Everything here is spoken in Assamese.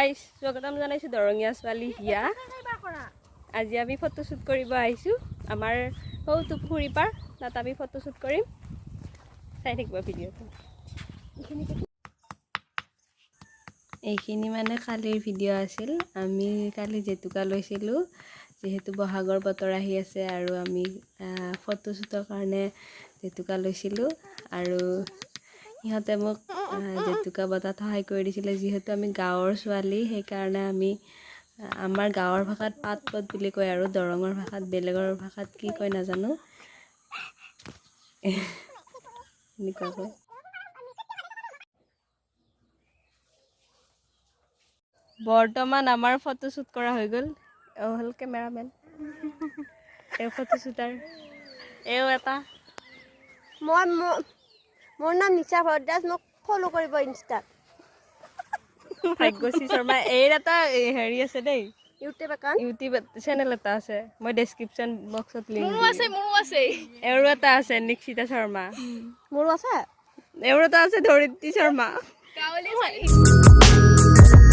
গাইছ, স্বাগতম জনাইছোঁ দৰঙীয়া ছোৱালী হিয়া। আজি আমি ফটোশ্বুট কৰিব আহিছোঁ আমাৰ সৌটো পুখুৰী পাৰ, তাত আমি ফটোশ্বুট কৰিম। চাই থাকিব ভিডিঅ'টো। এইখিনি মানে কালিৰ ভিডিঅ' আছিল। আমি কালি জেতুকা লৈছিলোঁ, যিহেতু বহাগৰ বতৰ আহি আছে আৰু আমি ফটোশ্বুটৰ কাৰণে জেতুকা লৈছিলোঁ। আৰু সিহঁতে মোক জেতুকা বটাত সহায় কৰি দিছিলে। যিহেতু আমি গাঁৱৰ ছোৱালী, সেইকাৰণে আমি আমাৰ গাঁৱৰ ভাষাত পাত পত বুলি কয় আৰু দৰঙৰ ভাষাত, বেলেগৰ ভাষাত কি কয় নাজানো, এনেকুৱাকৈ। বৰ্তমান আমাৰ ফটোশ্বুট কৰা হৈ গ'ল। এওঁ হ'ল কেমেৰামেন, এওঁ ফটোশ্বুটাৰ, এওঁ এটা। মই মোৰ নাম নিশা ভৰদ্বাজ, মোক ফ'ল' কৰিব ইনষ্টাত। ভাগ্যশ্ৰী শৰ্মা, এইৰ এটা হেৰি আছে দেই। YouTube account. ইউটিউব চেনেল এটা আছে, মই ডেছক্ৰিপশ্যন বক্সত লিংক। মোৰো আছে, মোৰো আছে। এওঁৰো এটা আছে, নিক্ষিতা শৰ্মা। মোৰো আছে। এওঁৰো এটা আছে, ধৰিত্ৰী শৰ্মা। গাঁৱলীয়া ছোৱালী।